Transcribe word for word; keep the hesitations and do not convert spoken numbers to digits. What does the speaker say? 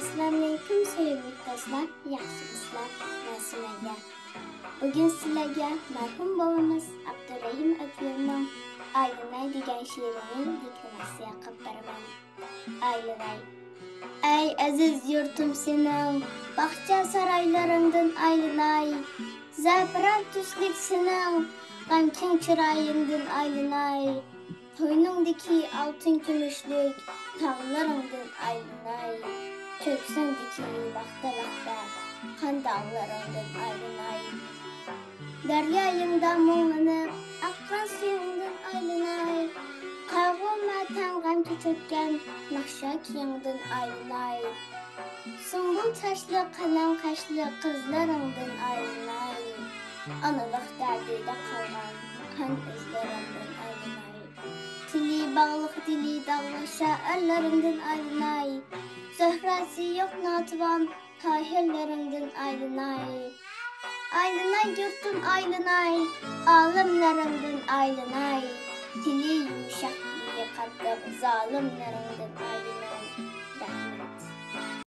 ئەسسالامۇئەلەيكۇم سۆيۈملۈك دوستلار، ياخشىمۇسىلەر؟ مەن سۈمەييە. بۈگۈن سىلەرگە مەرھۇم بوۋىمىز ئابدۇرېھىم ئۆتكۈرنىڭ ئايلىناي دېگەن شېئىرىنى دېكلاماتسىيە قىلىپ بېرىمەن. ئايلىناي. ئەي ئەزىز يۇرتۇم سېنىڭ، باغچە سارايلىرىڭدىن ئايلىناي. زەپىران تۈسلۈك سېنىڭ، غەمكىن چىرايىڭدىن ئايلىناي. قوينۇڭدىكى ئالتۇن كۈمۈشلۈك تاغلىرىڭدىن ئايلىناي. كۆكسۈڭدىكى لەختە-لەختە قان داغلىرىڭدىن ئايلىناي. دەريايىڭدا مۇڭلىنىپ ئاققان سۈيۈڭدىن ئايلىناي. قايغۇ-ماتەم، غەم كېچىرتكەن ناخشا كۈيۈڭدىن ئايلىناي. سۇمبۇل چاچلىق، قەلەم قاشلىق قىزلىرىڭدىن ئايلىناي. ئانىلىق دەردىدە قالغان قان ئىزلىرىڭدىن ئايلىناي. تىلى باغلىق، دىلى داغلىق شائىرلىرىڭدىن ئايلىناي. زۆھرەسى يوق ناتىۋان تاھىرلىرىڭدىن ئايلىناي. ئايلىناي يۇرتۇم، ئايلىناي، ئالىملىرىڭدىن ئايلىناي. تىلى يۇمشاق، دىلى قاتتىق زالىملىرىڭدىن ئايلىناي.